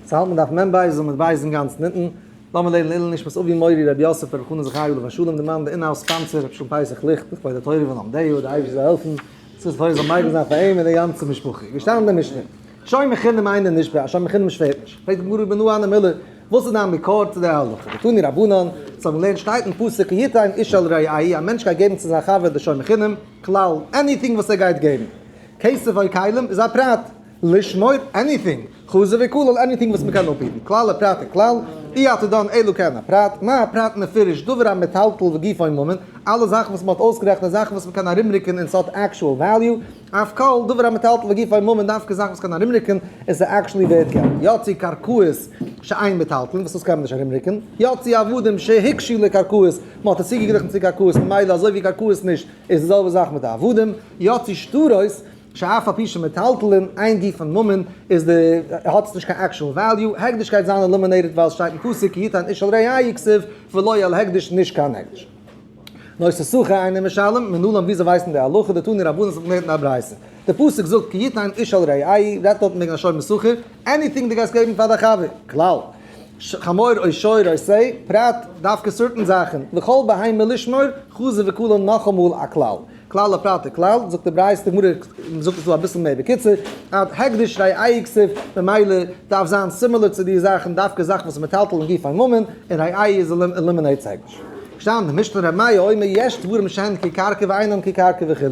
ס'האלט מען דף מ בית עמוד בית אינגאנצן אונטן, לאמיר לערנען לעילוי נשמת אבי מורי רבי יוסף רבי חנן זכרי' עליו השלום די מאן די in-house sponsor רבי שלום פסח ליכט לכבוד התורה ולומדיה די אייבערשטער זאל העלפן זכות התורה זאל מגין זיין פאר אים און די גאנצע משפחה. געשטאנען אין די משנה, שומר חינם אינו נשבע, א שומר חינם שווערט נישט. פרעגט די גמרא מנא הני מילי, וואס איז דיין מקור צו די הלכה? דתנו רבנן, ס'האט מען געלערנט שטייט אין פסוק כי יתן איש אל רעהו, א מענטש גייט געבן צו זיין חבר די שומר חינם, כלל, anything וואס ער גייט געבן. כסף או כלים איז א פרט. לשמור, anything, חזר וכלל, anything וואס מ'קען אפהיטן, כלל ופרט וכלל, אי אתה דן אלא כעין הפרט, מה הפרט מפורש, דבר המטלטל וגופו ממון, אלע זאכן וואס מ'האט אויסגערעכנט איז זאכן וואס מ'קען ארומרוקן און ס'האט actual value, אף כל דבר המטלטל וגופו ממון דווקא זאכן וואס קען ארומרוקן און ס'איז actually ווערט געלט, יצאו קרקעות שאין מטלטלין וואס דאס קען מען נישט ארומרוקן, יצאו עבדים שהוקשו לקרקעות, מ'האט עס צוגעגליכן צו קרקעות ממילא אזוי ווי קרקעות נישט איז די זעלבע זאך מיט די עבדים, יצאו שטרות. שאף על פי שמטלטלין אין גופן ממון איז די האט עס נישט קיין actual value, הקדש גייט זיין eliminated ווייל עס שטייט אין פסוק כי יתן איש אל רעהו כתיב ולא על הקדש נישט קיין הקדש. נושא שכר אינו משלם, מנלן וויאזוי ווייסט מען די הלכה דתנו רבנן האט געלערנט אין א ברייתא. די פסוק זאגט כי יתן איש אל רעהו רעדט דארטן וועגן א שומר שכר, anything דו גייסט געבן פאר דיין חבר, כלל, חמור או שור או שה, פרט, דווקא certain זאכן, וכל בהמה לשמור, חזר וכלל נאכאמאל א כלל. כלל ופרט וכלל, זאגט די ברייתא, די גמרא זאגט עס דא אביסל מער בקיצור, אז הקדש רעהו כתיב, ממילא דארף זיין similar צו די זאכן, דווקא זאכן וואס איז מטלטל אין גופן ממון, און רעהו איז eliminates הקדש. געשטאנען אין משנה ר' מאיר אומר יש דברים שהן כקרקע ואינן כקרקע וכו',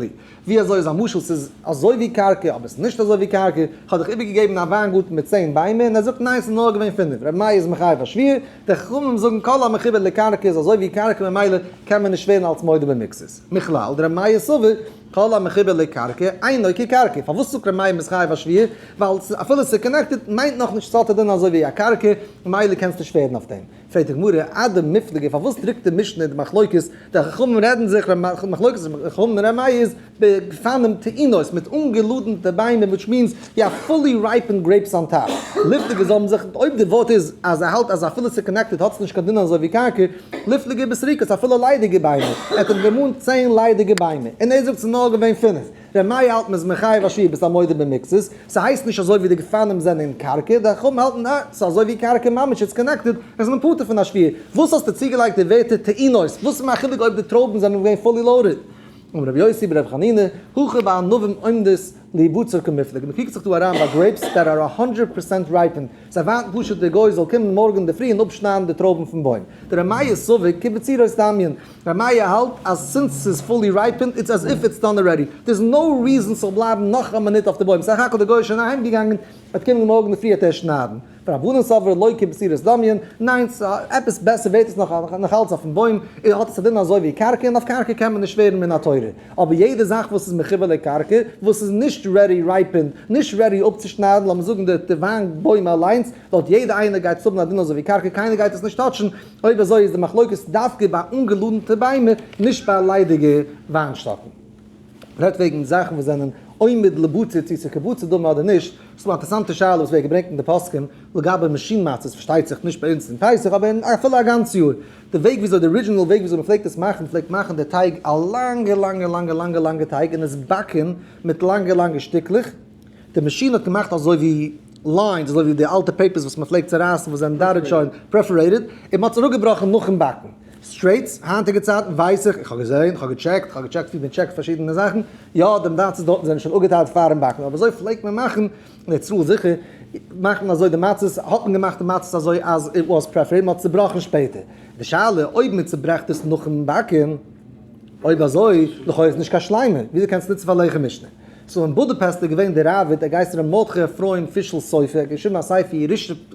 ווי אזוי איז א משל ס'איז אזוי ווי קרקע אבער ס'איז נישט אזוי ווי קרקע, כ'האב דיך איבערגעגעבן א וויינגארטן מיט צען ביימער און ער זאגט ניין ס'איז נאר געווען פינף, ר' מאיר איז מחייב א שבועה, די חכמים זאגן כל המחובר לקרקע איז אזוי ווי קרקע ממילא קען מען נישט שווערן אלס מודה במקצת. מכלל דר' מאיר סבר כל המחובר לקרקע אינו כקרקע, פארוואס זאגט ר' מאיר מ'איז חייב א שבועה? ווייל אפילו ס'איז connected מיינט נאכנישט ס'האט א דין אזוי ווי א קרקע ממילא קענסטו שווערן אויף דעם. פרעגט די גמרא אדמיפלגי פארוואס דרוקט די משנה די מחלוקת די חכמים רעדן זיך מחלוקת חכמים און ר' מאיר איז בגפנים טעונות מיט אנגעלאדענטע ביימער which means יא fully ripened grapes on top. ליפלגי זאל מען זיך אויב די ווארט איז אז ער האלט אז אפילו ס'איז connected האט עס נישט קיין דין אזוי ווי קרקע, ליפלגי בסריקות אפילו ליידיגע ביימער, ער האט אים געמאנט צען ליידיגע ביימער און ער זאגט ס'איז נאר געווען פינף, ר' מאיר האלט מ'איז מחייב א שבועה ביסט א מודה במקצת, ס'הייסט נישט אזוי ווי די גפנים זענען קרקע, די חכמים האלטן אה ס'איז אזוי ווי קרקע ממש it's connected, איז מען פטור פון א שבועה, וואס האסטו צוגעלייגט די ווערטער טעונות, וואס איז מיין חילוק אויב די טרויבן זענען געווען fully loaded? אמר רבי יוסי ברבי חנינא, הכא בענבים עומדות להיבצר קמיפלגי, מען קוקט זיך דא אריין ביי grapes that are א הונדרעט percent ripened, זיי ווארטן פשוט דער גוי זאל קומען מארגן אינדערפרי און אפשניידן די טרויבן פון בוים. דר' מאיר סבר כבצורות דמיין, ר' מאיר האלט אז since ס'איז fully ripened it's as if it's done already, there's no reason ס'זאל בלייבן נאך א מינוט אויף די בוים, סך הכל דער גוי איז שוין אהיימגעגאנגען, וועט קומען מארגן אינדערפרי וועט ער שניידן. ורבנן סברי לא כבצורות דמיין, ניין, עפעס בעסער ווערט עס נאך נאכאלץ אויפן בוים, און האט עס א דין אזוי ווי קרקע, און אויף קרקע קען מען נישט שווערן מן התורה. אבער יעדע זאך וואס איז מחובר לקרקע, וואס איז נישט ready ripened, נישט ready אפצושניידן, לאמיר זאגן די וויין בוים אליינס, דארט יעדע איינער גייט עס האבן א דין אזוי ווי קרקע, קיינער גייט עס נישט touch ן, אויב אזוי איז די מחלוקת דווקא ביי אנגעלאדנטע ביימער, נישט ביי ליידיגע וויינשטאקן. רעדט וועגן זאכן וואס זענען עומד לבצר צו ס'איז כבצר דמי אדער נישט, ס'איז דא א אינטערעסאנטע שאלה וואס ווערט געברענגט אין די פוסקים לגבי מאשין מצות, פארשטייט זיך נישט ביי אונז אין פסח אבער אפילו א גאנץ יאר, די וועג וויאזוי די original וועג וויאזוי מ'פלעגט עס מאכן, מ'פלעגט מאכן די טייג א לאנגע לאנגע לאנגע לאנגע לאנגע טייג און עס באקן מיט לאנגע לאנגע שטיקלעך, די מאשין האט געמאכט אזוי ווי lines אזוי ווי די אלטע papers וואס מ'פלעגט צורייסן וואס זענען dotted שוין perforated, און מ'האט עס אראפגעבראכן נאכן באקן. straight, היינטיגע צייטן ווייס איך, איך האב געזען, איך האב געטשעקט, איך האב געטשעקט ווי מען טשעקט פארשידענע זאכן, יא די מצות דארטן זענען שוין אפגעטיילט פארן באקן, אבער אזוי פלעגט מען מאכן, אין ארץ ישראל זיכער, מאכט מען אזוי די מצות, האט מען געמאכט די מצות אזוי אז it was perforated, מען האט צובראכן שפעטער. די שאלה אויב מען צוברעכט עס נאכן באקן, אויב אזוי, לכאו' איז נישט קיין שלימה, וויאזוי קענסטו נוצן פאר לחם משנה? so אין בודאפעסט איז געווען דער ראב"ד, ער גייסט ר' מרדכי אפרים פישל סופר, ער האט געשריבן א ספר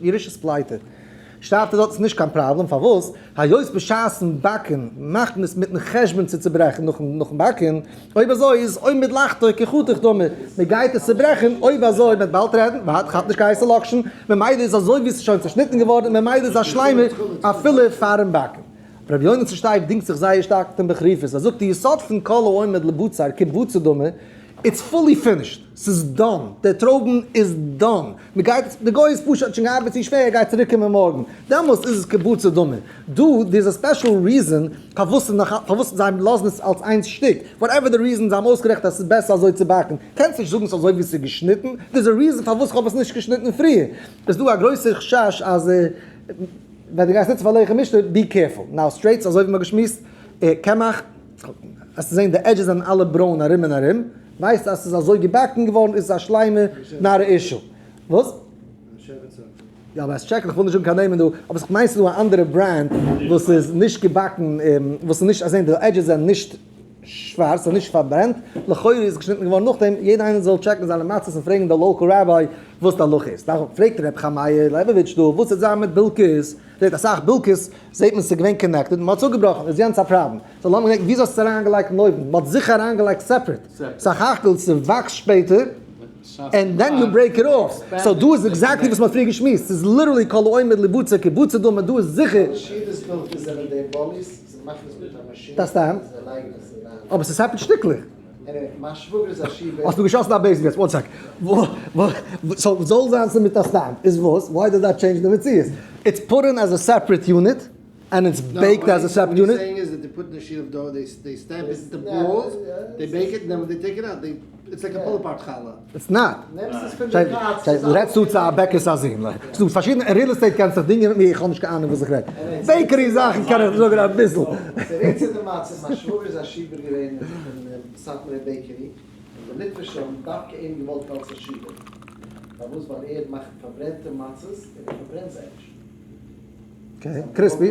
ירושת פליטה. שרייבט ער דארט איז נישט קיין פראבלעם, פארוואס? היות בשעת'ן באקן מאכט מען עס מיטן חשבון צו צוברעכן נאכן באקן, אויב אזוי איז עומד לחתוך כחתוך דמי, מען גייט עס צוברעכן, אויב אזוי מען וועט באלד רעדן, ווארט כאפ נישט קיין הייסע לאקשן, ממילא איז אזוי ווי עס איז שוין צושניטן געווארן און ממילא איז א שלימה אפילו פארן באקן. רבי יונתן שטייף דינגט זיך זייער שטארק מיט אים בחריפות, ער זאגט די יסוד פון כל העומד לבצר כבצר דמי. It's fully finished, ס'איז done, דער טרויבן איז done, מ'גייט, די גוי איז פשוט האט שוין געארבעט צו שווער ער גייט צוריק קומען מארגן, דעמאלטס איז עס כבצע דמי. דא there is a special reason פארוואס ס'איז נאך פארוואס זיי לאזן עס אלס איינס שטיק, whatever די reason זיי האבן אויסגערעכנט אז ס'איז בעסער אזוי צו באקן, קענסט נישט זאגן ס'איז אזוי ווי ס'איז געשניטן, there is a reason פארוואס כ'האב עס נישט געשניטן פריער. איז דא א גרויסע חשש אז ווען דו גייסט נוצן פאר לחם משנה, be careful. Now straight אזוי ווי מ'האט געשמועסט, קמח, וועסטו זען די edges זענען אלע ברוין ארום און ארום, ווייסט אז ס'איז אזוי געבאקן געווארן איז עס א שלימה not a issue. וואס? יא אבער עס טשעקן, איך וויל נישט זאגן קיין נעמען דא, אבער איך מיין ס'איז דא א אנדערע brand וואס איז נישט געבאקן, וואס איז נישט, אז זען די edges זענען נישט שווארץ, ס'איז נישט פארברענט, לכאורה איז געשניטן געווארן נאכדעם, יעדער איינער זאל טשעקן זיינע מצות און פרעגן די local rabbi וואס די הלכה איז. דאן פרעגט ר' חמיה לעבאוויטש דא, וואס וועט זיין מיט בילקעס? זעט אסאך בילקעס זעט מען ס'איז געווען connected, מ'האט עס אפגעבראכן, איז יענץ א פראבלעם. So לאמיר געדענקן וויאזוי האסטו עס אריינגעלייגט אין אויוון, מ'האט זיכער אריינגעלייגט separate, סך הכל ס'וואקסט שפעטער, and then you break it off, so דא איז exactly וואס מ'האט פריער געשמועסט, ס'איז literally כל העומד ליבצע כבצע דמי, דא איז זיכער. שיעור זענען די באליס, זיי מאכן עס מיט א מאשין, דאס סתם. זיי לייגן עס אריין. אבער ס'איז separate שטיקלעך. Anyway, מיין שוואגער איז א שיבער. האסט דא געשאסן א בעיס יעצט, one sec. So זאל זיין ס'איז מיט א stamp, איז וואס? Why does that change די מציאות? It's put in as a separate unit, and it's baked as a separate unit. What he's saying is that they put in a sheet of dough, they they stamp it into balls, they bake it, and then when they take it out, they it's like a pull apart challah. It's not. רעדסט דא צו א בעקערס א זון. ס'דא פארשידענע, אין real estate קענסט זיך דינגען מיט מיר, איך האב נישט קיין אהנונג וואס איך רעד. Bakery זאכן קען איך זאגן אביסל. צוריק צו די מצות, מיין שוואגער איז א שיבער געווען אין סאטמארע bakery, און די ליטווישע האבן דווקא אים געוואלט אלס א שיבער. פארוואס? ווייל ער מאכט פארברענטע מצות און ער פארברענט זיי נישט. Okay, crispy.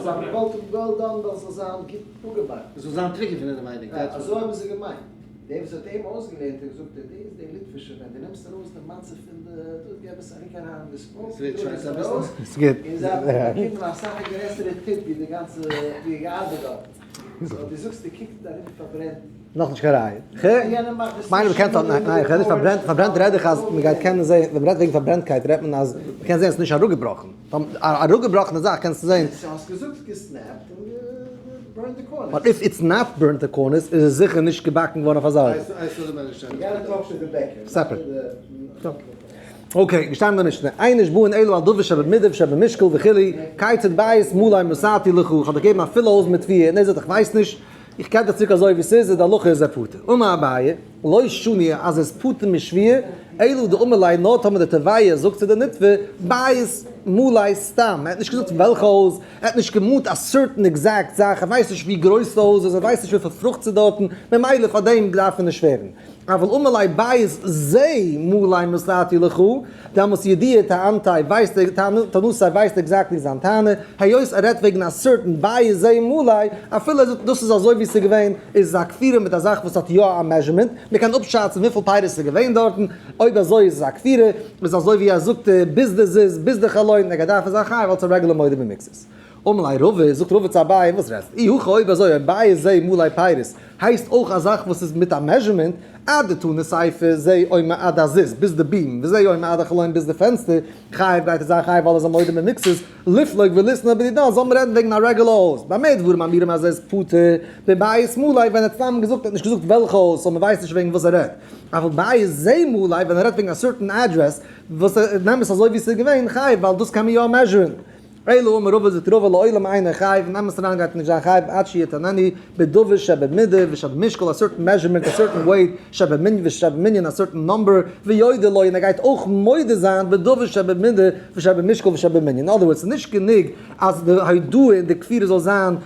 זיי האבן געוואלט well done ווייל ס'זאל זיין גוט אפגעבאקן. עס זאל זיין טרוקן פון אינעווייניג. אזוי האבן זיי געמיינט. דער וואס האט אים אויסגעלערנט האט געזאגט דאס איז די ליטווישע ווען דו נעמסט ארויס די מצה פון די דאס געב עס א ריק אריין אין די smoke טראג עס ארויס און זיי האבן באקומען אסאך א גרעסערע tip ווי די גאנצע ווי געארבעט דארט so דו זאגסט די קוקט ארום פארברענט. נאכנישט קיין ראיה. כ'מיין מ'קען טאן, ניין ניין כ'רעד נישט פארברענט, פארברענט רעד איך אז מ'גייט קענען זעהן, ווען מ'רעדט וועגן פארברענטקייט רעדט מען אז מ'קען זעהן ס'איז נישט אראפגעבראכן, א אראפגעבראכענע זאך קענסטו זעהן. האסט געזאגט געסנעפט און burnt the corners. But if it's not burnt the corners איז עס זיכער נישט געבאקן געווארן אויף אזא אופן. Separate. Okay, געשטאנען אין די משנה, אין נשבעין אלא על דבר שבמידה ושבמשקל וכו', כיצד בית מלא נתתי לך, איך האב דיך געגעבן א פילע הויז מיט תבואה, און ער זאגט איך ווייס נישט, איך געב דיך צוריק אזוי ווי ס'איז, איז די הלכה איז ער פטור. אמר אביי, לא שנו אז ער איז פטור משבועה, אלא דאמר ליה נאר טאמער די תובע זאגט צו די נתבע, בית מלא סתם, ער האט נישט געזאגט וועלכע הויז, ער האט נישט געמאנט א certain exact זאך, ער ווייסט נישט ווי גרויס די הויז איז, ער ווייסט נישט וויפיל פרוכט ס'איז דארטן, ממילא פאר דעם דארף מען נישט שווערן. אבל אמר ליה בית זה מלא נתתי לך, דעמאלס ידיע טענתיה ווייסט טענתיה ווייסט exactly זיין טענה, היות ער רעדט וועגן א certain בית זה מלא, אפילו ער זאגט דאס איז אזוי ווי ס'איז געווען, איז עס א כפירה מיט א זאך וואס האט יא א measurement, מען קען אפשאצן וויפיל פירות ס'איז געווען דארטן, אויב אזוי איז עס א כפירה, איז אזוי ווי ער זאגט ביז די זיז, ביז די חלון, ער גייט דארפן זיין חייב אלס א רעגולער מודה במקצת. אמר ליה רבא, זאגט רבא צו אביי, וואס רעדסטו? אי הכי אויב אזוי אויב בית זה מלא פירות הייסט אויך א זאך וואס איז מיט א measurement, אדתני סיפא זה אומר עד הזיז ביז די beam, וזה אומר עד החלון ביז די פענסטער, חייב גייט ער זיין חייב ווייל ער איז א מודה במקצת, ליפלוג וליתני בדידן זאל מען רעדן וועגן א רעגולער הויז, במה דברים אמורים אז ער איז פטור בבית מלא ווען ער האט סתם געזאגט ער האט נישט געזאגט וועלכע הויז so מען ווייסט נישט וועגן וואס ער רעדט, אבל בית זה מלא ווען ער רעדט וועגן א certain address וואס נעם עס אזוי ווי עס איז געווען חייב ווייל דאס קען מען יא מעזשערן. אלא אמר רבא זאגט רבא לעולם אינו חייב, אין אמת אריין גייט נישט זיין חייב עד שיטעננו בדבר שבמידה ושבמשקל א certain measurement א certain weight שבמנין ושבמנין א certain number ויודה לו און ער גייט אויך מודה זיין בדבר שבמידה ושבמשקל ושבמנין אין other words ס'איז נישט גענוג אז די הודאה און די כפירה זאל זיין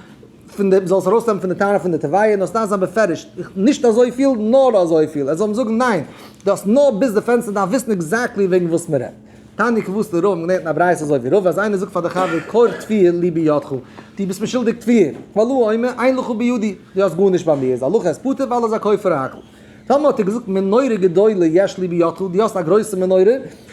פון די זאל עס ארויסנעמען פון די טענה פון די תובע נאר ס'דארף זיין בפירוש נישט אזויפיל נאר אזויפיל ער זאל אים זאגן ניין דו האסט נאר ביז די פענסטער דארף וויסן exactly וועגן וואס מ'רעדט. תניא כוותיה דרבא מ'האט געלערנט אין א ברייתא אזוי ווי רבא אז איינער זאגט פאר די חבר כור תבואה לי בידך דו ביסט מיר שולדיג תבואה והלוה אומר אין לך בידי דו האסט גארנישט ביי מיר איז הלכה איז פטור ווייל ער איז א כופר הכל. טאמער האט ער געזאגט מנורה גדולה יש לי בידך דו האסט א גרויסע מנורה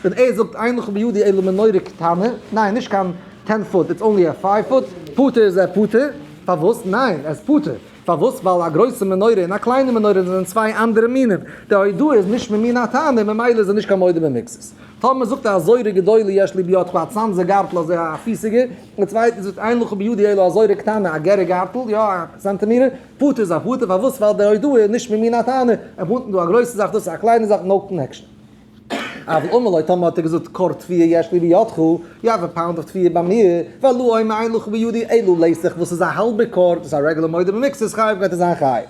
און ער זאגט אין לך בידי אלא מנורה קטנה ניין נישט קיין ten foot it's only a five foot פטור איז ער פטור פארוואס ניין ער איז פטור פארוואס? ווייל א גרויסע מנורה און א קליינע מנורה זענען צוויי אנדערע מינים, די הודאה איז נישט ממין הטענה ממילא איז ער נישט קיין מודה במקצת. טאמער זאגט ער אזורה גדולה יש לי בידך א צאנזער גארטל אזוי א פיסיגער, און די צווייטע זאגט אין לך בידי אלא אזורה קטנה א גערע גארטל, יא א סענטימעטער, פטור איז א פטור, פארוואס? ווייל די הודאה איז נישט ממין הטענה, ער מאנט דא א גרויסע זאך דאס איז א קליינע זאך no connection. אבל אמר לו טאמער האט ער געזאגט כור תבואה יש לי בידך, you have a pound of תבואה ביי מיר, והלוה אומר אין לך בידי אלא לתך וואס איז א האלבע כור, דאס איז א רעגולער מודה במקצת חייב גייט ער זיין חייב.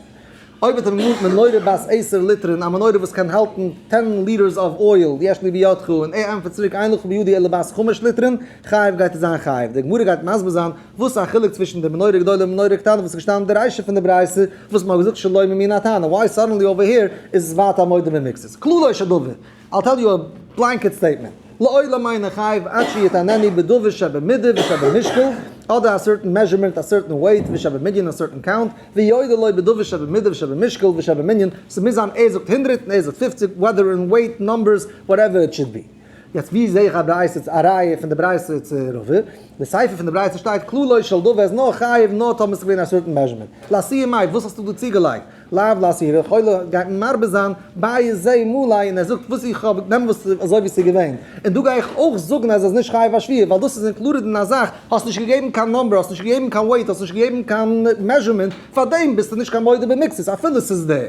אויב האט ער געמאנט מנורה בת עשר ליטרין, א מנורה וואס קען האלטן 10 liters of oil, יש לי בידך, און ער ענטפערט צוריק אין לך בידי אלא בת חמש ליטרין, חייב גייט ער זיין חייב. די גמרא גייט מסביר זיין וואס איז א חילוק צווישן די מנורה גדולה און מנורה קטנה וואס איז געשטאנען אין די רישא פון די ברייתא וואס מ'האט געזאגט שלא ממין הטענה, why suddenly over here איז עס ווייטער א מודה במקצת? כללו של דבר, I'll tell you a blanket statement, לעולם אינו חייב עד שיטעננו בדבר שבמידה ושבמשקל, אדער א certain measurement, א certain weight, ושבמנין א certain count, ויודה לו בדבר שבמידה ושבמשקל ושבמנין, ס'מוז זיין ער זאגט הונדרעט און ער זאגט פופציג, whether in weight, numbers, whatever it should be. יעצט ווי זעה איך א ברייתא, א ראיה פון די ברייתא צו רבא? די סיפא פון די ברייתא שטייט כללו של דבר איז נאר חייב נאר טאמער ס'איז געווען א certain measurement. לאתויי מאי, וואס האסטו דא צוגעלייגט? לאו לאתויי לכאורה גייט מען מרבה זיין בית זה מלא און ער זאגט וואס איך האב נעם וואס אזוי ווי ס'איז געווען און דא גיי איך אויך זאגן אז ער איז נישט חייב א שבועה ווייל דאס איז included אין א זאך האסט נישט געגעבן קיין number האסט נישט געגעבן קיין weight האסט נישט געגעבן קיין measurement פארדעם ביסטו נישט קיין מודה במקצת אפילו ס'איז די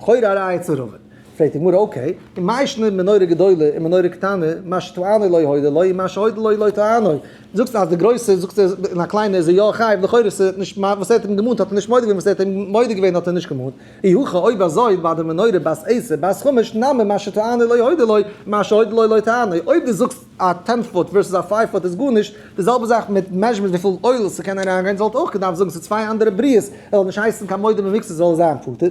לכאורה א ראיה צו רבא. פרעגט די גמרא okay, און מאי שנא מנורה גדולה און מנורה קטנה, מה שטענו לא הודה לו, מה שהודה לו לא טענו. זאגסט אז די גרויסע זאגסט און א קליינע איז ער יא חייב, לכאורה איז נישט וואס ער האט אים געמאנט האט ער נישט מודה געווען, וואס ער האט אים מודה געווען האט ער נישט געמאנט. אי הכי אויב אזוי ביי די מנורה בת עשר בת חמש נמי מה שטענו לא הודה לו, מה שהודה לו לא טענו. אויב דו זאגסט א 10 foot versus א 5 foot איז גארנישט, די זעלבע זאך מיט measurement וויפיל oil ס'קען אריינגיין, זאלט אויך געדארפט זאגן ס'איז צוויי אנדערע בריאות, ער זאל נישט הייסן קיין מודה במקצת זאל ער זיין פטור.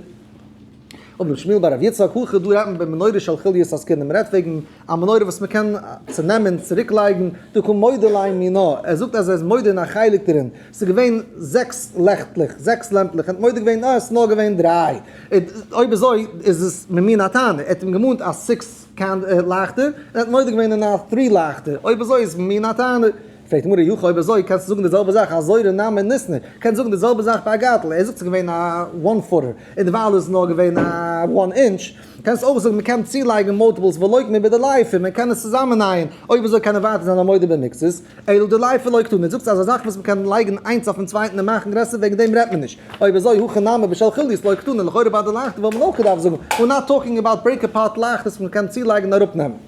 אמר רבי שמואל בר רב יצחק הכא דא רעדט מען במנורה של חוליות עסקינן, מען רעדט וועגן א מנורה וואס מען קען צונעמען צוריק לייגן, דקא מודה ליה מינה, ער זאגט אז ער איז מודה אין א חלק דערין, ס'איז געווען זעקס לעכטלעך, זעקס לעמפלעך, ער האט מודה געווען אה עס איז נאר געווען דריי, אויב אזוי איז עס ממין הטענה, ער האט אים געמאנט א six לייכטער, און ער האט מודה געווען אין א three לייכטער, אויב אזוי איז ממין הטענה. פרעגט די גמרא אי הכי אויב אזוי קענסטו זאגן די זעלבע זאך אזורה נמי ניתני, קענסט זאגן די זעלבע זאך ביי א גארטל, ער זאגט ס'איז געווען א one footer, און דערווייל איז עס נאר געווען א one inch, קענסט אויך זאגן מ'קען צולייגן multiples ולוקמה בדליפא, מען קען עס צוזאמענייען, אויב אזוי קען ער ווייטער זיין א מודה במקצת, אלא דליפא לא קתני, זאגסט אז א זאך וואס מ'קען לייגן איינס אויפן צווייטן און מאכן גרעסער וועגן דעם רעדט מען נישט, אויב אזוי הכא נמי בשל חוליות לא קתני, לכאורה ביי די לייכטער וואלט מען אויך געדארפט זאגן, we're not talking about break apart לייכטערס וואס מ'קען צולייגן און אראפנעמען.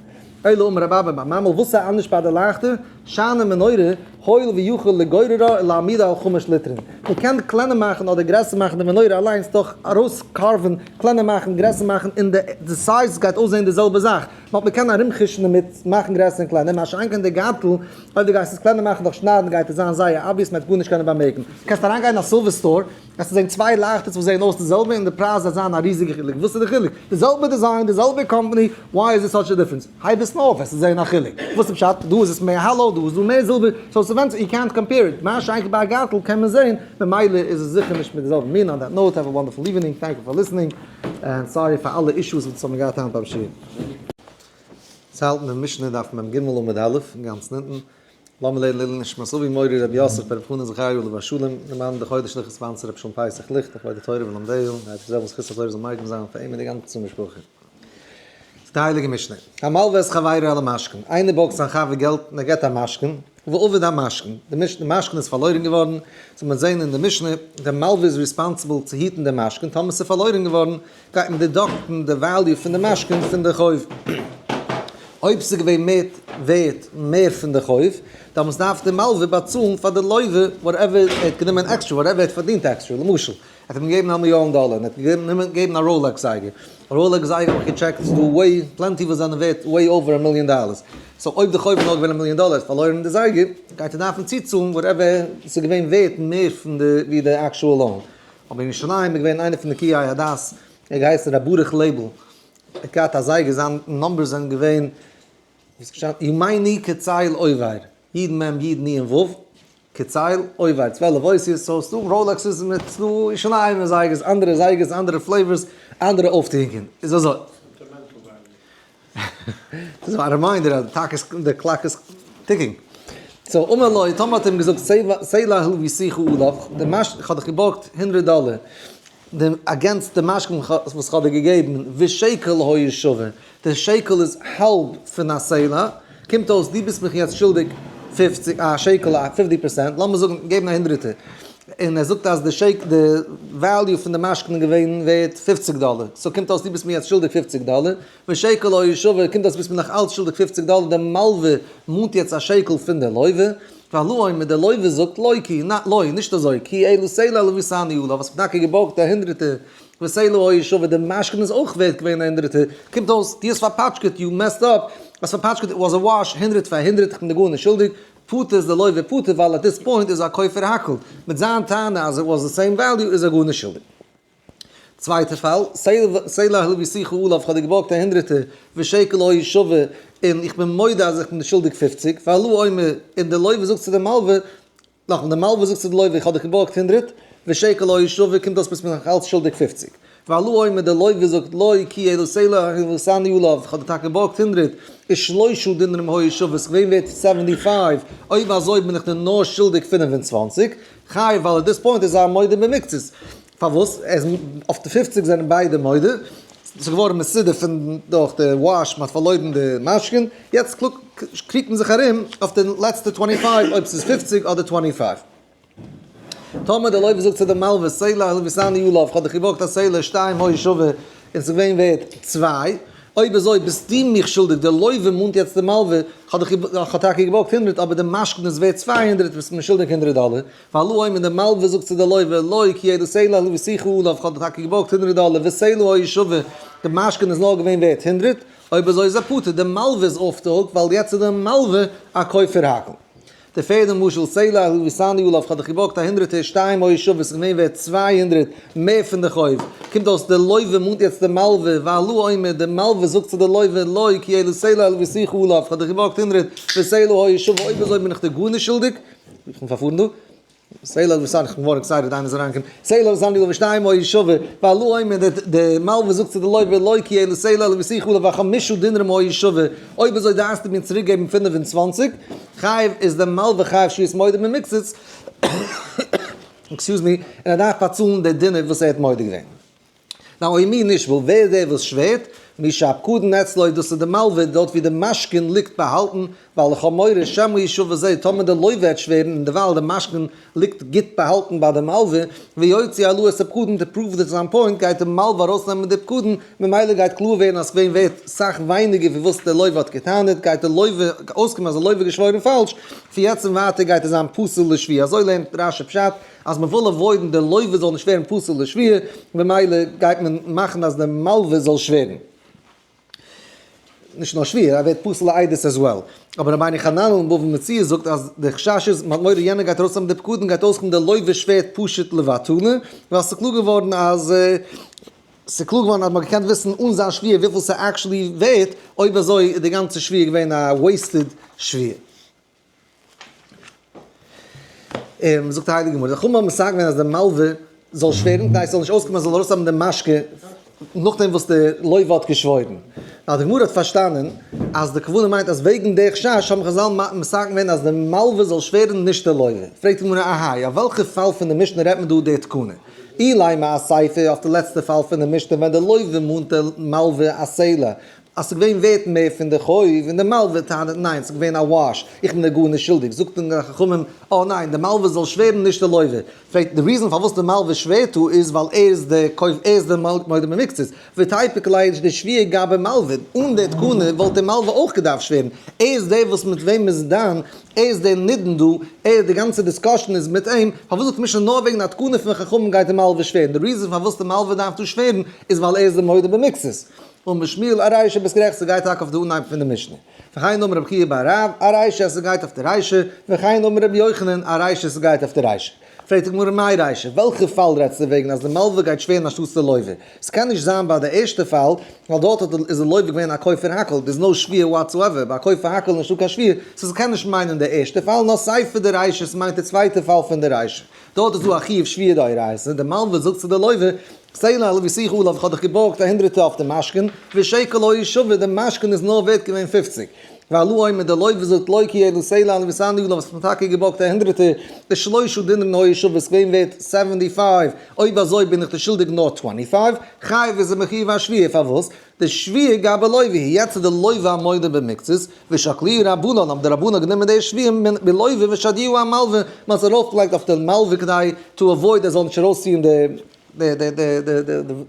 אלא אמר רב אבא בר ממל וואס איז אנדערש ביי די לייכטער? שאני מנורה, הואיל ויכול לגוררה ולהעמידה על חמש ליטרין. מען קען קלענער מאכן אדער גרעסער מאכן די מנורה אליינס דורך ארויס carve ן, קלענער מאכן, גרעסער מאכן, און די size גייט אויסזען די זעלבע זאך, נאר מען קען ארומחושן דערמיט מאכן גרעסער און קלענער, מה שאין כן די גארטל, אויב דו גייסט עס קלענער מאכן דורך שניידן גייט עס זיין זייער obvious מען וועט גארנישט קענען באמערקן. קענסט אריינגיין אין א silver store, וועסטו זען צוויי לייכטערס וואס זעען אויס די זעלבע און די פרייז וועט זיין א ריזיגע חילוק, וואס איז די חילוק? די זעלבע design, די זעלבע קאמפאני, why is there such a difference? הייב עס נאר אויף וועסטו זען א חילוק, וואס איז פשט? דא איז עס מער hollow, דא איז דא מער זילבער, so ס'ווענדט זיך, יו קענט קאמפעיר איט, מה שאין כן ביי א גארטל קען מען זען, ממילא איז עס זיכער נישט מיט די זעלבע מין, on that note, have a wonderful evening, thank you for listening, and sorry פאר אלע issues וואס האבן געהאט היינט ביים שיעור. צו האלטן די משנה דף מ ג עמוד א', גאנץ אונטן. לאמיר לערנען לעילוי נשמת אבי מורי רבי יוסף ברב חנן זכריה עליו השלום, למען די חודש לכ' sponsor רבי שלום פסח ליכט לכבוד די תורה ולומדיה, און הייבט זיך זכות התורה זאל מגין זיין פאר אים און די גאנצע משפחה. זאגט די הייליגע משנה, המלווה את חברו על המשכון, איינער בארגט זיין חבר געלט און ער געבט א משכון, ואבד המשכון, די משכון איז פארלוירן געווארן, זאל מען זען אין די משנה, דער מלווה איז responsible צו היטן די משכון, טאמער ס'איז פארלוירן געווארן, גייט מען deduct ן די value פון די משכון פון די חוב. אויב ס'איז געווען מער ווערט מער פון די חוב, דאמאלס דארף די מלווה באצאלן פאר די לווה whatever ער האט גענומען extra, whatever ער האט פארדינט extra. למשל, ער האט אים געגעבן א מיליאן דאלער און ער האט גענומען געבן א Rolex זייגער. א Rolex זייגער האב איך געטשעקט איז דא way plenty וואס זענען ווערט way over א מיליאן dollars. so אויב די חוב איז נאר געווען א מיליאן דאלער, ער האט פארלוירן די זייגער, גייט ער דארפן צוצאלן whatever ס'איז געווען ווערט מער פון די ווי די actual loan. אבער אין ירושלים איז געווען איינער פון די נקיי הדת, ער האט געהייסן ר' ברוך לעבל, ער האט געהאט א זייגער, זיין numbers זענען געווען, ווי ס'איז געשטאנען, ימיני כצל עובר, י' מ' י' נ' ו', כצל עובר, 12 אותיות, so ס'דא Rolexes מיט ס'דא ירושלימ'ער זייגערס, אנדערע זייגערס, אנדערע flavors, אנדערע אויפטוהונגען, איז אזוי. ס'איז א reminder אז די clock איז ticking. so אמר לו, טאמער האט ער אים געזאגט סלע הלויתיך עליו, די משכון, איך האב דיך געבארגט הונדרעט דאלער. Against די משכון וואס כ'האב דיר געגעבן, ושקל היה שווה, די שקל איז האלב פון א סלע, קומט אויס דו ביסט מיך יעצט שולדיג 50, א שקל, א 50%, לאמיר זאגן געבן א הונדרעטער, און ער זאגט אז די shake די value פון די משכון איז געווען ווערט 50 דאלער, so קומט אויס דו ביסט מיר יעצט שולדיג 50 דאלער, ושקל היה שווה, קומט אויס ביסט מיר נאך אלץ שולדיג 50 דאלער, די מלווה מאנט יעצט א שקל פון די לווה, והלוה אומר, די לווה זאגט לא כי, לא, נישט אזוי, כי אלא סלע הלויתני עליו, האסט מיר טאקע געבארגט א הונדרעטער, וסלע היה שווה, די משכון איז אויך ווערט געווען א הונדרעטער, קומט אויס, דו האסט פארפאטשקעט, you messed up, האסט פארפאטשקעט, it was a wash, הונדרעט פאר הונדרעט, איך בין דיר גארנישט שולדיג, פטור איז די לווה פטור, ווייל at this point איז א כופר הכל, מיט זיין טענה אז it was the same value איז ער גארנישט שולדיג. צווייטע פאל, סלע הלויתיך עליו, כ'האב דיר געבארגט א הונדרעטער, ושקל היה שווה, און איך בין מודה אז איך בין דיר שולדיג 50, והלוה אומר, און די לווה זאגט צו די מלווה, נאכדעם די מלווה זאגט צו די לווה, איך האב דיך געבארגט 100, ושקל היה שווה, קומט אויס ביסט מיר נאך אלץ שולדיג 50. והלוה אומר, די לווה זאגט, לא, כי אלא סלע הלויתני עליו, איך האב דיר טאקע געבארגט 100, ושלושה דינרים היה שווה, ס'איז געווען ווערט 75, אויב אזוי בין איך דיר נאר שולדיג 25, חייב, ווייל at this point איז ער מודה במקצת. פארוואס? ער איז אויף די 50 זענען ביידע מודה, ס'איז געווארן מסודר פון דורך די wash, מ'האט פארלוירן די משכון, יעצט קריגט מען זיך ארום אויף די לעצטע 25 אויב ס'איז 50 אדער 25. טאמער די לווה זאגט צו די מלווה, סלע הלויתני עליו, כ'האב דיך געבארגט א סלע, שתיים היה שווה, און ס'איז געווען ווערט צוויי, אויב אזוי ביסטו מיך שולדיג, די לווה מאנט יעצט די מלווה, כ'האב דיך כ'האב טאקע געבארגט 100 אבער די משכון איז ווערט 200, ביסט מיר שולדיג 100 דאלער. והלוה אומר, די מלווה זאגט צו די לווה, לא, כי אלא סלע הלויתיך עליו, כ'האב דיר טאקע געבארגט 100 דאלער, וסלע היה שווה, די משכון איז נאר געווען ווערט 100, אויב אזוי איז ער פטור, די מלווה איז off the hook, ווייל יעצט איז די מלווה א כופר הכל. די פערדע משל, סלע הלויתני עליו, כ'האב דיך געבארגט א הונדרעטער, שתיים היה שווה, ס'איז געווען ווערט 200 מער פון די חוב, קומט אויס די לווה מאנט יעצט די מלווה, והלוה אומר, די מלווה זאגט צו די לווה, לא, כי אלא סלע הלויתיך עליו, כ'האב דיך געבארגט 100, וסלע היה שווה, אויב אזוי בין איך דיר גארנישט שולדיג, איך בין פארפארן דא. סלע הלויתני, איך בין געווארן excited איינער זאל אריינקומען. סלע הלויתני עליו ושתיים היה שווה, והלוה אומר, די מלווה זאגט צו די לווה, לא כי אלא סלע הלויתיך עליו וחמשה דינרים היה שווה, אויב אזוי דארפסטו מיר צוריקגעבן 25, חייב איז די מלווה חייב שבועת מודה במקצת, excuse me, און ער דארף באצאלן די דינר וואס ער האט מודה געווען. נאר אויב מי נשבע, ווער איז דער וואס שווערט? מי שהפקדון אצלו, דאס איז די מלווה, דארט ווי די משכון ליגט באהאלטן, ווייל איך האב מורא שמא ישבע זה, טאמער די לווה וועט שווערן, און דערווייל די משכון ליגט גוט באהאלטן ביי די מלווה, ויוציא הלוה את הפקדון to prove that זיין point, גייט די מלווה ארויסנעמען די פקדון, ממילא גייט קלאר ווערן אז ס'געווען ווערט סאך ווייניגער ווי וואס די לווה האט גע'טענה'ט, גייט די לווה אויסקומען אז די לווה געשוואוירן פאלש, פון יעצט און ווייטער גייט ער זיין פסול לשבועה, אזוי לערנט רש"י פשט, אז מען וויל avoid ן די לווה זאל נישט ווערן פסול לשבועה, ממילא גייט מען מאכן אז די מלווה זאל שווערן. נישט נאר שבועה, ער ווערט פסול לעדות as well. אבער רבינו חננאל אין בבא מציעא זאגט אז די חשש איז, מען האט מורא יענער גייט ארויסנעמען די פקדון גייט אויסקומען די לווה שווערט פשוט לבטלה, ווייל ס'איז קלאר געווארן אז ס'איז קלאר געווארן אז מ'האט געקענט וויסן אן זיין שבועה וויפיל ס'איז actually ווערט, אויב אזוי איז די גאנצע שבועה געווען א wasted שבועה. און זאגט די הייליגע גמרא, די חכמים האבן מתקן געווען אז די מלווה זאל שווערן כדי ס'זאל נישט אויסקומען אז זאל ארויסהאבן די משכון נאכדעם וואס די לווה האט געשוואוירן. נאר די גמרא האט פארשטאנען אז די כוונה מיינט אז וועגן די חשש האבן חז"ל מתקן געווען אז די מלווה זאל שווערן נישט די לווה. פרעגט די גמרא, אהייא, אויף וועלכע פאל פון די משנה רעדט מען דא די תקנה? אילימא אסיפא, אויף די לעצטע פאל פון די משנה ווען די לווה מאנט די מלווה א סלע, אז ס'איז געווען ווערט מער פון די חוב, און די מלווה טענה'ט ניין, ס'איז געווען א wash, איך בין דיר גארנישט שולדיג, זאגט אים די חכמים, אה ניין, די מלווה זאל שווערן נישט די לווה. פרעגט, די reason פארוואס די מלווה שווערט דא איז ווייל ער איז די כופר, ער איז די מודה במקצת, ותיפוק ליה דשבועה גבי מלווה, אן די תקנה וואלט די מלווה אויך געדארפט שווערן, ער איז דער וואס מיט וועם מ'איז דן, ער איז דער נידון דא, ער, די גאנצע discussion איז מיט אים, פארוואס זאגט משנה נאר וועגן א תקנה פון חכמים גייט די מלווה שווערן, די reason פארוואס די מלווה דארף דא שווערן איז ווייל ער איז די מודה במקצת. אמר שמואל ארישא ביסט גערעכט ס'גייט טאקע אויף די אנהייב פון די משנה. וכן אמר רבי חייא בר רב ארישא ס'גייט אויף די רישא, וכן אמר רבי יוחנן ארישא ס'גייט אויף די רישא. פרעגט די גמרא מאי רישא, וועלכע פאל רעדסטו וועגן אז די מלווה גייט שווערן אנשטאטס די לווה? ס'קען נישט זיין ביי די ערשטע פאל, ווייל דארט האט איז די לווה געווען א כופר הכל, there's no שבועה whatsoever, ביי א כופר הכל איז נישטא קיין שבועה, so ס'קען נישט מיינען די ערשטע פאל, נאר סיפא דרישא, ס'מיינט די צווייטע פאל פון די רישא. דארט איז דא א חיוב שבועה דאורייתא, די מלווה זאגט צו די לווה, סלע הלויתיך עליו, איך האב דיך געבארגט א הונדרעטער אויף די משכון, ושקל היה שווה, די משכון איז נאר ווערט געווען 50. והלוה אומר די לוה זאגט לא כי אלא סלע לויתני עליו וואס מ'האט טאקע געבארגט א הונדרעטער, די שלושה דינרים היו שוין איז געווען ווערט seventy five, אויב אזוי בין איך דיר שולדיג נאר twenty five, חייב איז ער מחיוב א שבועה, פארוואס? די שבועה גבי לוה היא, יעצט איז די לוה א מודה במקצת, ושקלוה רבנן, האבן די רבנן גענומען די שבועה מלוה ושדיוה אמלוה, מען האט עס ארויפגעלייגט אויף די מלוה כדי to avoid ער זאל נישט ארויסציען די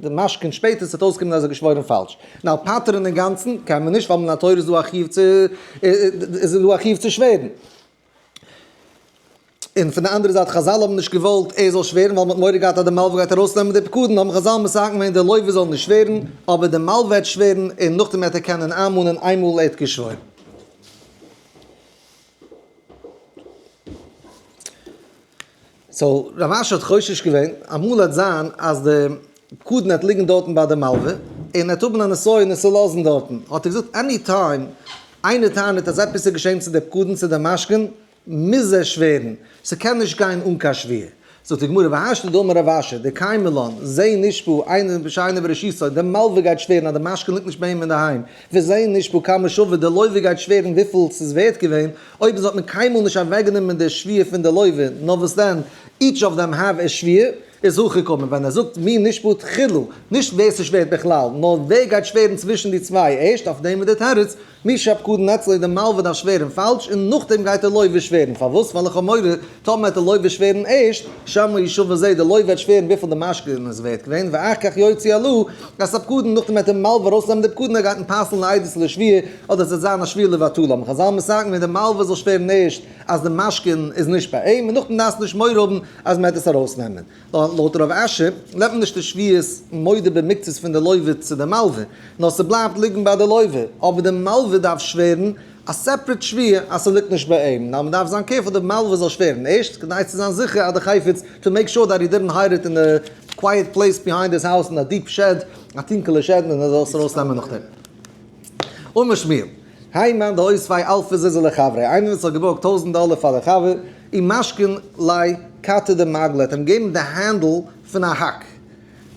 די משכון שפעטער ס'וועט אויסקומען אז ער האט געשוואוירן פאלש. Now פטר'ן אינגאנצן קען מען נישט ווייל מן התורה איז דא א חיוב צו איז דא א חיוב צו שווערן. און פון די אנדערע זייט חזל האבן נישט געוואלט ער זאל שווערן ווייל מ'האט מורא געהאט אז די מלווה גייט ארויסנעמען די פקדון האבן חזל מתקן געווען די לוה זאל נישט שווערן אבער די מלווה וועט שווערן און נאכדעם וועט ער קענען איינמאנען איינמאל ער האט געשוואוירן. So רב אשי האט חושש געווען, אמאל וועט זיין אז די פקדון וועט ליגן דארטן ביי די מלווה, און ער וועט האבן א נסיון עס צו לאזן דארטן, האט ער געזאגט any time איינער טענה'ט אז עפעס איז געשען צו די פקדון צו די משכון, מוז ער שווערן, ס'קען נישט גיין אן קיין שבועה. זאגט די גמרא והשתא דאמר רב אשי, דקיימא לן, זה נשבע אינו שאינו ברשותו, די מלווה גייט שווערן אז די משכון ליגט נישט ביי אים אינדערהיים, וזה נשבע כמה שווה, די לוה גייט שווערן וויפיל ס'איז ווערט געווען, אויב איז האט מען קיינמאל נישט אוועקגענומען די שבועה פון די לוה, נאר וואס דען, each of them have a שבועה, איז הכי קאמר ווען ער זאגט מי נשבע תחילה, נישט ווער ס'שווערט בכלל, נאר ווער גייט שווערן צווישן די צוויי ערשט, אויף דעם איז די תירוץ, מי שהפקדון אצלו די מלווה דארף שווערן פאלש און נאכדעם גייט די לוה שווערן, פארוואס? ווייל איך האב מורא טאמער וועט די לוה שווערן ערשט, שמא ישבע זה, די לוה וועט שווערן וויפיל די משכון איז ווערט געווען, ואחר כך יוציא הלוה את הפקדון, נאכדעם וועט די מלווה ארויסנעמען די פקדון ער גייט אים פסל'ן עדות לשבועה, אדער עס וועט זיין א שבועה לבטלה, האבן חזל מתקן געווען די מלווה זאל שווערן ערשט אז די משכון איז נישט ביי אים, און נאכדעם דארפסטו נישט מורא האבן אז מען וועט עס ארויסנעמען. לויט רב אשי נעמט מען נישט די שבועת מודה במקצת פון די לוה צו די מלווה, נאר ס'בלייבט ליגן ביי די לוה, אבער די מלווה דארף שווערן א separate שבועה אז ס'ליגט נישט ביי אים, נאר מ'דארף זיין careful די מלווה זאל שווערן ערשט כדי צו זיין זיכער אז די חפץ to make sure that he didn't hide it in a quiet place behind his house in a deep shed, א טונקעלע shed און ער זאל עס ארויסנעמען נאכדעם. אמר שמואל, האי מאן דאותביה אלפא זוזי לחבריה, איינער וואס האט געבארגט טויזנט דאלער פאר די חבר, ומשכין ליה כתא דמגלא, האט אים געגעבן די handle פון א האק,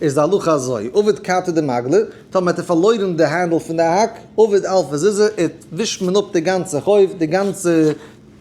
איז די הלכה אזוי, אבד כתא דמגלא, טאמער האט ער פארלוירן די handle פון די האק, אבד אלפא זוזי, איט ווישט מען אפ די גאנצע חוב, די גאנצע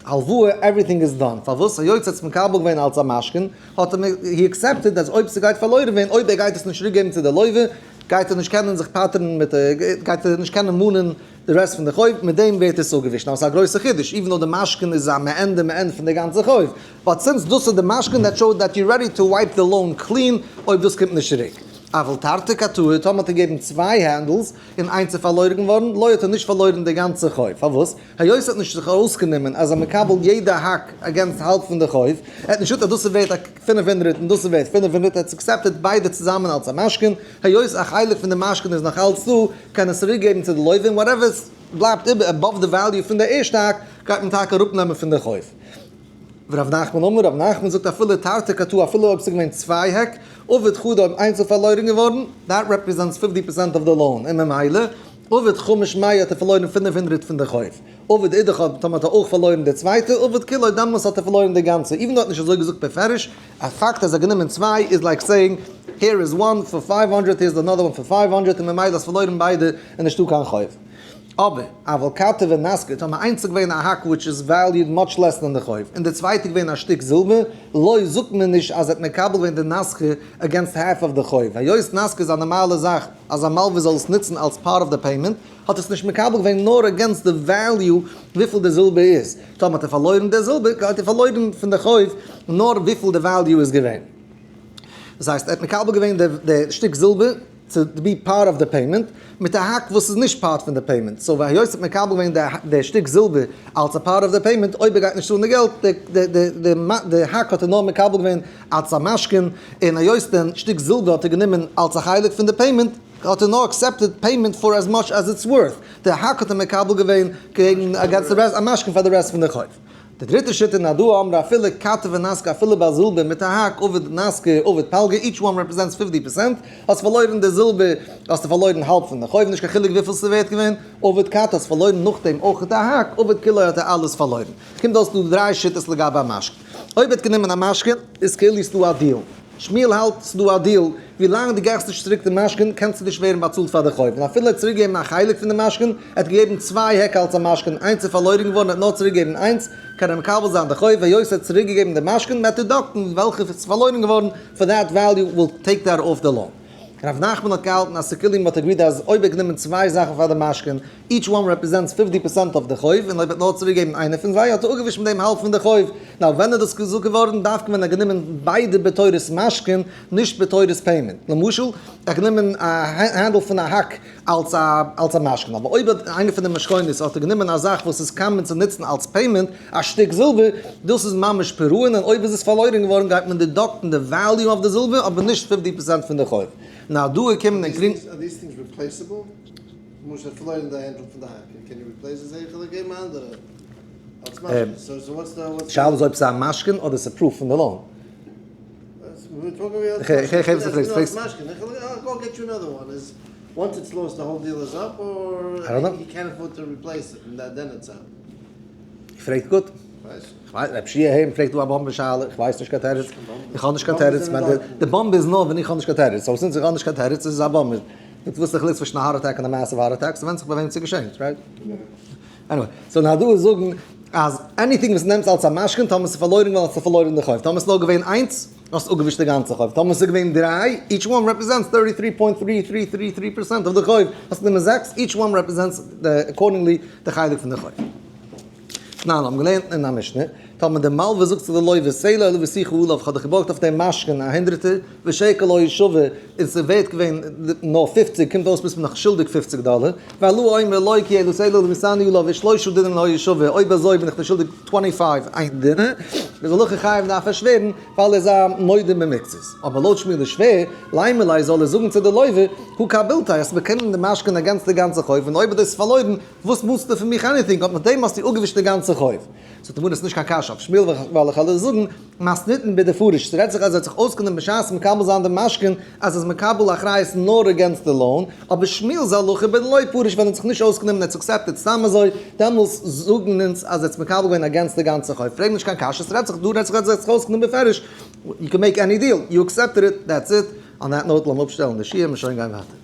הלוואה, everything is done, פארוואס? היות ער האט עס מקבל געווען אלס א משכון, האט ער, he accepted אז אויב ס'גייט פארלוירן ווערן, אויב ער גייט עס נישט צוריק געבן צו די לוה, גייט ער נישט קענען זיך פטר'ן מיט די, גייט ער נישט קענען מאנען די rest פון די חוב, מיט דעם ווערט עס אפגעווישט. Now ס'איז א גרויסע חידוש, even though די משכון איז א מעין דמעין פון די גאנצע חוב, but since דאס איז די משכון that shows that you're ready to wipe the loan clean אויב דאס קומט נישט צוריק. אבל תרתי כתאי, טאמער האט ער געגעבן צוויי handles און איינס איז פארלוירן געווארן, לא האט ער נישט פארלוירן די גאנצע חוב. פארוואס? היות ער האט נישט זיך ארויסגענומען אז ער מקבל יעדע האק against האלב פון די חוב, ער האט נישט געזאגט אז דאס איז ווערט א 500 און דאס איז ווערט 500, ער האט עס accepted ביידע צוזאמען אלס א משכון, היות א חלק פון די משכון איז נאך אלץ דא, קען עס צוריק געבן צו די לוה און whatever עס בלייבט איבער above די value פון די ערשטע האק גייט מען טאקע אראפנעמען פון די חוב. ורב נחמן אמר, רב נחמן זאגט אפילו תרתי כתאי אפילו אויב עס איז געווען צוויי העק, אבד חדא אויב איינס איז פארלוירן געווארן, that represents fifty percent of the loan, און ממילא אבד חמש מאה האט ער פארלוירן 500 פון די חוב. אבד אידך האט טאמער האט ער אויך פארלוירן די צווייטע, אבד כולו דעמאלס האט ער פארלוירן די גאנצע, even though ער האט נישט אזוי געזאגט בפירוש, א פאקט אז ער האט גענומען צוויי איז like saying here is one for 500 here is another one for 500 און ממילא האסט פארלוירן ביידע און נישטא קיין חוב. אבער, אבל כתא ונסכא, טאמער איינס איז געווען א האק which is valued much less than די חוב, און די צווייטע איז געווען א שטיק זילבער, לא זאגט מען נישט אז ער האט מקבל געווען די נסכא against half of די חוב, היות נסכא איז א נארמאלע זאך אז א מלווה זאל עס נוצן אלס part of the payment, האט עס נישט מקבל געווען נאר against די value וויפיל די זילבער איז, טאמער האט ער פארלוירן די זילבער האט ער פארלוירן פון די חוב נאר וויפיל די value איז געווען. דאס הייסט ער האט מקבל געווען די שטיק זילבער to be part of the payment, מיט א האק וואס איז נישט part פון די payment, so היות ער האט מקבל געווען די שטיק זילבער אלס א part of the payment, אויב ער גייט נישט צאלן די געלט, די האק האט ער נאר מקבל געווען אלס א משכון, און היות די שטיק זילבער האט ער גענומען אלס א חלק פון די payment, האט ער נאר accepted payment for as much as it's worth, די האק האט ער מקבל געווען קעגן against the rest, א משכון פאר די rest פון די חוב. די דריטע שיטה נהרדעא אמרי אפילו כתא ונסכא אפילו ביי זילבער מיט א האק אבד נסכא אבד פלגא each one represents fifty percent, האסט פארלוירן די זילבער האסטו פארלוירן האלב פון די חוב נישט קיין חילוק וויפיל ס'איז ווערט געווען, אבד כתא האסט פארלוירן נאכדעם אויך די האק אבד כולו האט ער אלעס פארלוירן. קומט אויס דא דריי שיטות לגבי א משכון. אויב ער האט גענומען א משכון איז כאילו ס'דא א deal. שמואל האלט ס'דא א deal, ווי לאנג דו געבסט נישט צוריק די משכון קענסטו נישט ווערן באצאלט פאר די חוב, און אפילו ער האט צוריק געגעבן א חלק פון די משכון, ער האט געגעבן צוויי העק אלס א משכון, איינס איז פארלוירן געווארן ער האט נאר צוריק געגעבן איינס, קען ער מקבל זיין די חוב, היות ער האט צוריק געגעבן די משכון, מ'וועט deduct ן וועלכע איז פארלוירן געווארן, for that value we'll take that off the loan. רב נחמן האט געהאלטן אז ס'כאילו מ'האט agreed אז אויב ער האט גענומען צוויי זאכן פאר די משכון, each one represents fifty percent of the חוב, און אויב ער האט נאר צוריק געגעבן איינע פון זיי האט ער אפגעווישט מיט דעם האלב פון די חוב. now ווען איז דאס געזאגט געווארן? דווקא ווען ער האט גענומען ביידע בתורת משכון, נישט בתורת payment. למשל, ער האט גענומען א handle פון א האק אלס א אלס א משכון, אבער אויב האט איינע פון די משכונות האט ער גענומען א זאך וואס איז common צו נוצן אלס payment, א שטיק זילבער, דאס איז ממש פירעון, און אויב איז עס פארלוירן געווארן גייט מען deduct ן די value אויף די זילבער, אבער נישט fifty percent פון די חוב. now דא איז קומען און קרינג. Are these things replaceable? למשל פארלוירן די handle פון די האק, קען you replace עס? איך וועל געבן א אנדערע אלס משכון. So so what's the what's שאלה איז אויב ס'איז א משכון אדער ס'איז proof פון די loan. איך הער וואס דו פרעגסט. פרעגסט. פרעגט גוט. כ'ווייס, רב שיע היים פרעגט דא א באמבע שאלה, איך ווייס נישט קיין תירוץ, איך האב נישט קיין תירוץ, מיין די באמבע איז נאר ווען איך האב נישט קיין תירוץ, so since איך האב נישט קיין תירוץ איז עס א באמבע. מיט וואס איך ליץ צווישן א heart attack און א massive heart attack, ס'ווענדט זיך ביי וועם ס'געשענט, right? Anyway, so נאר דא איז זאגן אז anything וואס נעמסט אלס א משכון, טאמער ס'איז פארלוירן געווארן האסטו פארלוירן די חוב, טאמער ס'איז נאר געווען איינס, האסטו אפגעווישט די גאנצע חוב, טאמער ס'איז געווען דריי, each one represents thirty three point three three three three percent of the חוב, האסט גענומען זעקס, each one represents accordingly די חלק פון די חוב. תנן, האבן געלערנט אין א משנה, טאמער דער מלווה זאגט צו די לווה, סלע הלויתיך עליו, כ'האב דיך געבארגט אויף דעם משכון א הונדרעטער, ושקל היה שווה, און ס'איז ווערט געווען נאר פופציג, קומט אויס ביסט מיר נאך שולדיג פופציג דאלער, והלוה אומר לו כי אלא סלע הלויתני עליו ושלושה דינרים היה שווה, אויב אזוי בין איך דיר שולדיג twenty five איין דינר, איז הלכה חייב דארף ער שווערן, ווייל ער איז א מודה במקצת. אבער לויט שמואל איז שווער, לימא ליה זאל ער זאגן צו די לווה, הא קבילתיה, האסט באקומען די משכון against די גאנצע חוב, און אויב האט דאס פארלוירן, וואס מאנסטו פון מיך anything, אט מיט דעם האסטו אפגעווישט די גאנצע חוב. זאגט די גמרא, ס'נישט קיין קשיא אויף שמואל ווייל איך וועל זאגן, מתניתין בדפריש, ס'רעדט זיך אז ער האט זיך אויסגענומען בשעת מקבל זיין דעם משכון אז ער איז מקבל אחריות נאר against די loan, אבער שמואל'ס הלכה בדלא פריש ווען ער האט זיך נישט אויסגענומען ער האט עס accepted סתם אזוי, דעמאלס זאגן אונז אז ער האט מקבל געווען against די גאנצע חוב. פרעג נישט קיין קשיא, ס'רעדט זיך דא רעדט זיך אז ער האט זיך אויסגענומען בפירוש, you can make any deal, you accepted it, that's it. On that note לאמיר אפשטעלן די שיעור און שוין גיין ווייטער.